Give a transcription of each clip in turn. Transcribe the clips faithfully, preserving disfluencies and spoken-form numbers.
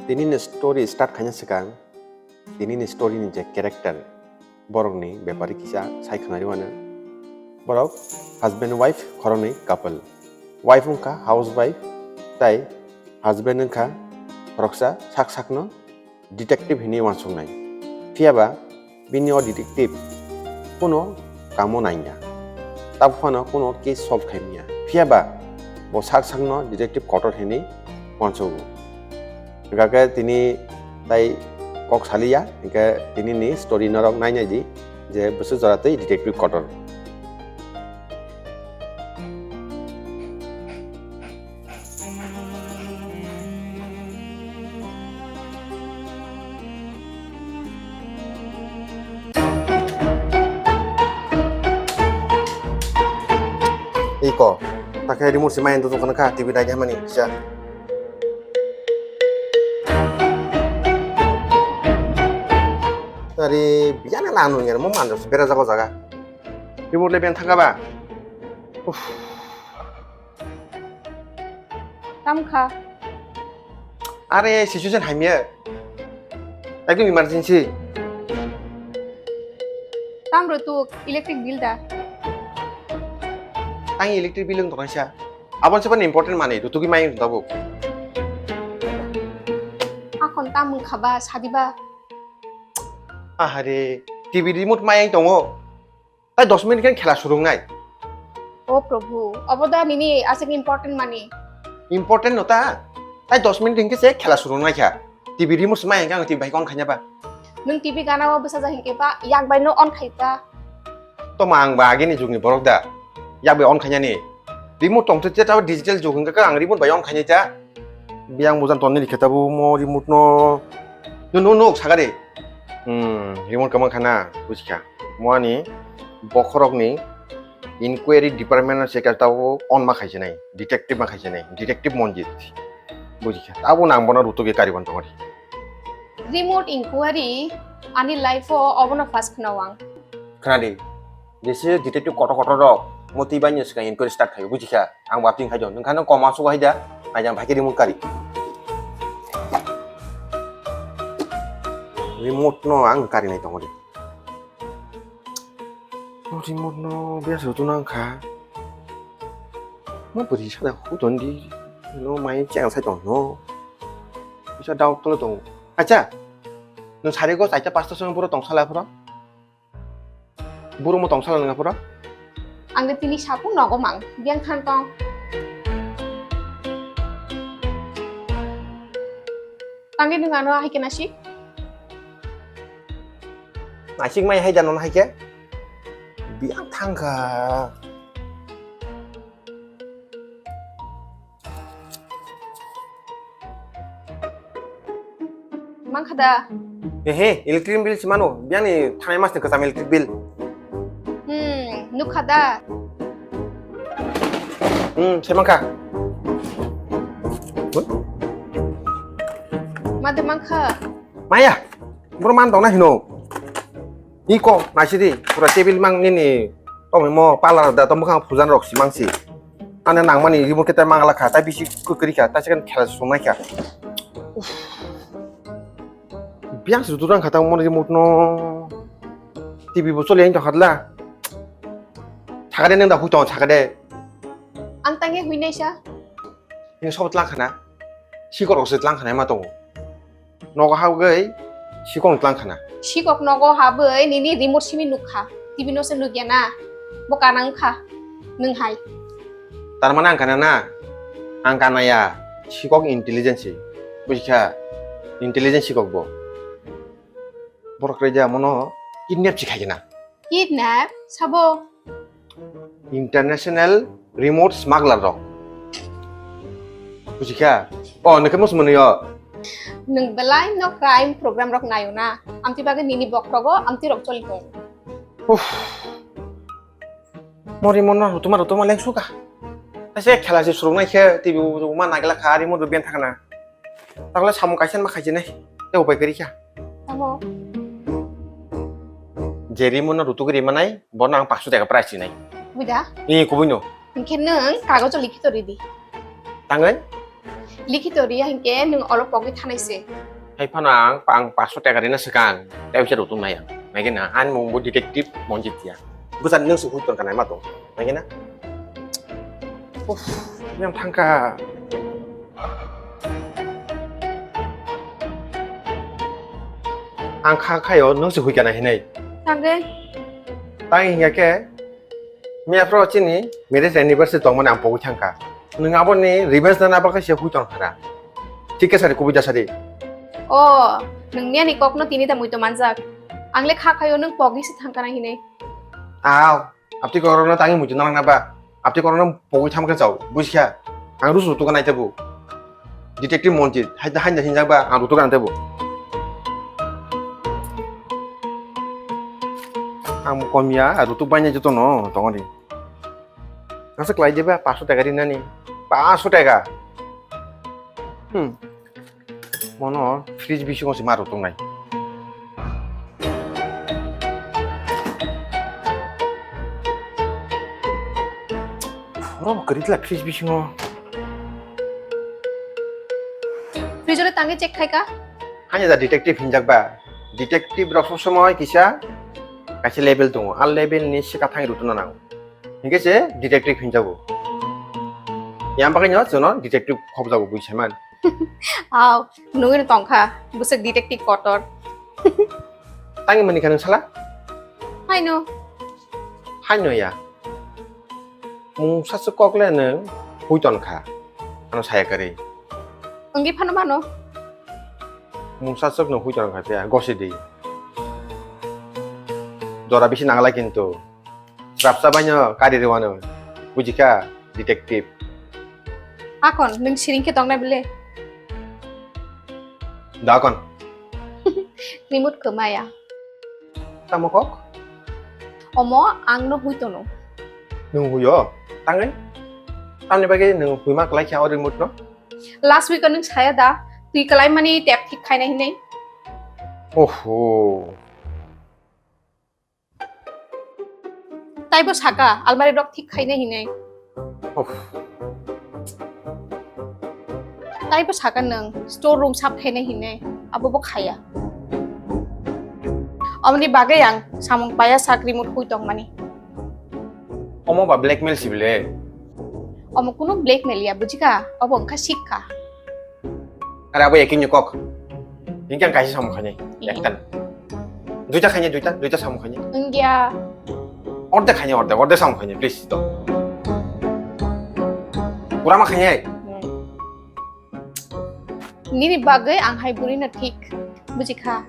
Tini ni story start khaina swkang, tini ni story ni je character, borok ni bepari kisa sai khwnari mano. Borok husband wife khoroknwi couple. Wife wngkha housewife, tai husband wngkha khoroksa sak sakno detective hinwi uansuknai. Phiyaba bini o detective kuno kamo naiya, tabuk phano kuno case solve khaimya. Phiyaba bo sak sakno detective kotor hinwi uansugo. Hingkha khe tini tai kok saliya, hingkhe tini ni story norok nainai di je bwswk jora tei detective kotor. Iko, takhe remote se mayan tutung kana kha T V dai hamani kisa. Tari biyana nanu yer mo manjo bera jago jaga. Remote le ben thanga ba. Uff. Tamo kha? Are, situation hamya. Ekdom emergency. Tamo rwtuk electric bill da? Ang electric bill wng tongnai sa. Aboni se important manwi rwtugwi mai wng tabuk. Akhon tamo wng kha ba, sadi ba? Ahare, T V remote mai ang tongo. Tai dos minute khe khela surungnai. O Prabhu, obo da nini aswk important mani? Important no ta. Tai dos minute hinkhe se khela surungnai kha. T V remote se mai hinkhe ang T V bai on khaina ba. Nwng T V gana o bwsa ja hinkhe ba yak bai no on khai ta. Toma ang ba agini jugni borok da. Yak bai on khainani. Remote tong te ta digital jug hinkhe ang remote bai on khainai ta. Biyang bujan tonni rikhe tabu mo remote no. No, no, no, sagari. Hmm, remote kamang khana, buji kha. Mo ani bokhorok ni inquiry department no se ka tabu on ma khaisi nai, detective ma khaisi nai, detective Monjit. Buji kha. Tabu nang bono rutuk ye kari bon tongori. Remote inquiry ani life o obono first khna wang. Khna di. Jese detective kotor kotor rok mo twi bai ni swkang inquiry start khaio, buji kha? Ang bo acting khai do. Nwng kha nwng koma sugo hai da. Ai jang bhai khe remote kari. Remote no ang kari nai tongo de. O remote no biya se tu nang kha. Mo bwrwi sa da hu ton di. No mai chang sai tong no. Bisa doubt tolo tong. Acha. Nwng sari go chaita pasta song boro tong sala phoro. Buru mo tong sala nang phoro. Ang de tini sapu nogo mang. Biang khan tong. Tangge nung ano hai kena si? Nasik mai hai jano hai ke? Biang thang kha. Mang kha da? He he, electric bill si mano. Biang ni thanai mas ni kwcham electric bill. Hmm, nuk kha da? Hmm, se mang kha. Ma de mang kha? Maya, bro man dong na hino. Iko, naisidi, pura table mang nini, tongmo parlor da, tong bwkhang pujan rok si mangsi. Ane nangmani remote khe tai mangala kha, tai bisi kwkri kha, tai second khela sungnai kha. Uff. Biang se durang kha tang moni remote no. T V bo choli ang tong khatla. Thakade nang da hui tong thakade. Ang tangi hui nai sa. Nini sobo tlang khana. Sikor rok se tlang khana ma tongo. Nogo habgwi sikok no tlang khana. Sikok nogo habwi nini remote simi nuk kha. T V no se nuk ya na. Bo kanang kha. Nwng hai. Tar mane ang kana na. Ang kana ya. Sikok intelligence. Buji kha. Intelligence sikok bo. Borok rwja mono kidnap si khai na. Kidnap? Sabo? International remote smuggler rok. Buji kha? O, nokhe mus mwnwi o. Nwng belai no crime program rok naio na? Amtwi bagwi nini bokhrogo amtwi rok choli tongo. Uff. Mori mono rutuma rutuma lengsu ka. Ese khela se surungnai khe T V ma nagila kha, remote bo ben thakna. Takle samung kaisa ma khaijinai. Tei upai kwrwi kha. Tamo? Je remote no rutuk ri manai, bono ang paksho taka prize rinai. Kubui da? Ee, kubui no. Hinkhe nwng kagojo likhi to ridi. Tangwi? Likhi to riya hinkhe nwng olo pogwi thanai se. Hai phano ang, ang paanso taka rina swkang. Tei uisa rutung nai ang. Nai gana, ani mung bo detective Monjit ya. Bwsa nwng se hui ton kanai ma tong. Nai gana. Uff, yang thangka. Ang kha khayo, nwng se hui kana hinai. Tangge. Tang hinga ke, miya phro chini, marriage anniversary tongmani ang pogwi thangka. Nwng aboni revenge nana bagwi se hui tong khana. Thik khe sari kubui da sari. O, nwng miyani kokno tini da muitu manjak. Ang le kha khayo nwng pogwi se thangkana hinwi. Aw, abtwi korokno tangwi muitu nang na ba? Abtwi korokno pogwi tham khe chao, buji kha. Ang rusu rutu ka nai tebo. Detective Monjit, hai, hai da hinjak ba, ang rutu ka nai tebo. Ang komiya, rutu bainai joto no, tongori. Nasa klai diba, paso taka rinani. Paso taka. Hmm. Mono fridge bisingo se maru tongnai. Oro kwrwi tla fridge bisingo. Fridge ore tangwi check khai ka? Hanya da detective hinjak ba. Detective rok sob somoi kisa kaisa level tongo. Al level ni sika thang rutuna nango. Hinkhe se detective hinjago. Yang bagwi no jono detective khobjago bui saiman. Aw, nungwi no tongkha, bwswk detective kotor. Tangwi mani kha nung sala? Haino. Haino ya. Mungsa se kok le nung hui ton kha. Ano saya kari. Wngwi phano mano. Mungsa se no hui ton kha te gosi di. Jora bisi nanglai kintu. Rapsa baino kari rwano. Bujikha, detective. Akon, nwng siring khe tongnai bwle? Da akon. Remote kwmaya. Tamo kok? Omo, ang no hui tono. Nwng huyo? Tangwi? Tamni bagwi nwng huima kwlai kha o remote no? Last week o nwng saya da, twi kwlai mani tap thik khaina hinwi. Oho. Taibo saka, almari rok thik khaina hinwi. Uff. Taibo saka nwng, store room sap khaina hinwi, abo bo khaya. Omoni bagwi ang samung paya sak remote hui tongmani. Omo ba blackmail si bile? Omo kunu blackmail ya, bujikha? Obo wngkha sikha. Are abo ekini kok. Hinkhe ang kaisa samung khainai. Iya. Ektan. Duita khainai, duita, duita samung khainai. Wngya. Ordek khainai, ordek, ordek samung khainai, please, to. Pura ma khainai. Hmm. Nini bagwi ang hai bwrwino thik, bujikha?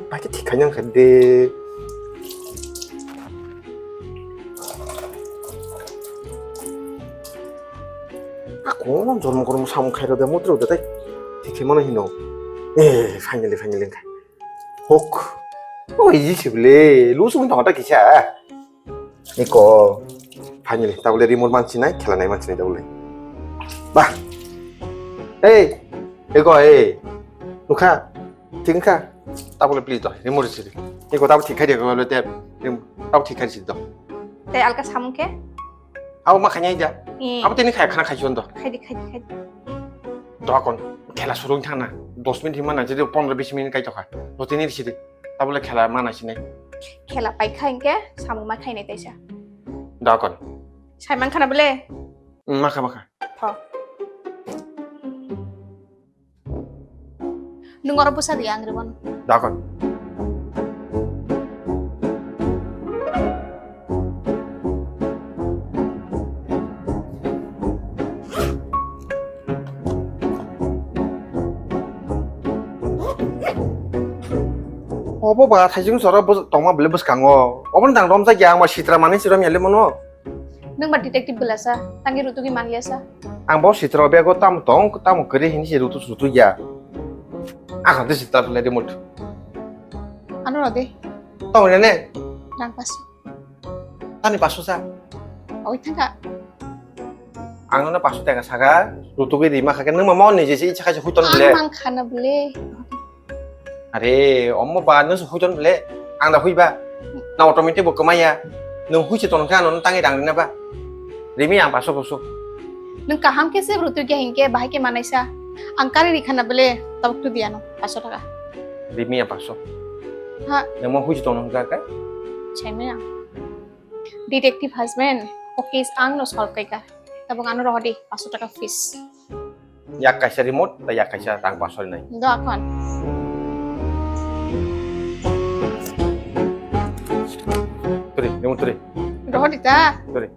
Paikhe thik khaina wngkha de. Ako jormo kormo samung khairok de motro de tai thik khe mano hino. Eh, finally, finally wngkha. Hok. O easy se bwle. Lusu wngtong ta kisa. Iko. Finally, tabule remote mansinai, khela nai mansinai tabule. Bah. Hey. Iko, hey. Nukha. Thik wngkha. Tabule please do. Remote siri. Iko tabuk thik khai de ko le te. Tabuk thik khai siri do. Tei alka samung khe? Abo ma khainai da. Eh. Abo tini khai khana khai chon do. Khai di, khai di, khai di. Dokon. Khela surung thangna. Dos minute hima na jodi pondro bis minute kai tokha. Do tini siri. Tabule khela mana sinai. Khela pai kha hinkhe samung ma khainai taisa. Dokon. Sai man khana bole? Mm, makha, makha. Tho. Nwng oro bwsa di ang rwmano. Dokon. Obo ba thaising soro bwsa tongma bwle bwskango. Obo nang romjak ya, ang ba sitra manwi si romya le mono. Nwng ba detective bwlasa, tangwi rutugwi man yasa. Ang bo sitra bego tamo tong, tamo kwrwi hini se rutu sutu ya. Ang kha de sitra bwle remote. Ano rw de. Tamo ne ne? Rang paso. Tani paso sa? Oi thangka. Ang nono paso taka saka, rutugwi rima kha khe, nwng ma mon ni je se icha kha se huiton bwle. Ang mang khana bwle. Are, omo ba, nung se huiton bele, ang da huiba. Na automatic bo kwmaya. Nung hui se tongkha, ano tangwi rang rina ba. Rimi ang paso boso. Nung kaham khe se bru twi khe hinkhe bahai khe manaisa. Ang kari ri khana bele, tabuk tu diano, paso taka. Rimi ang paso. Ha. Nung mo hui se tongkha ka? Chaimaya. Detective husband, o case ang no solve kai ka. Tabuk ano rohdi, paso taka fees. Yak kaisa remote, ta yak kaisa rang paso nai. Do akon. Turi, remote turi. Rohdi ta. Turi.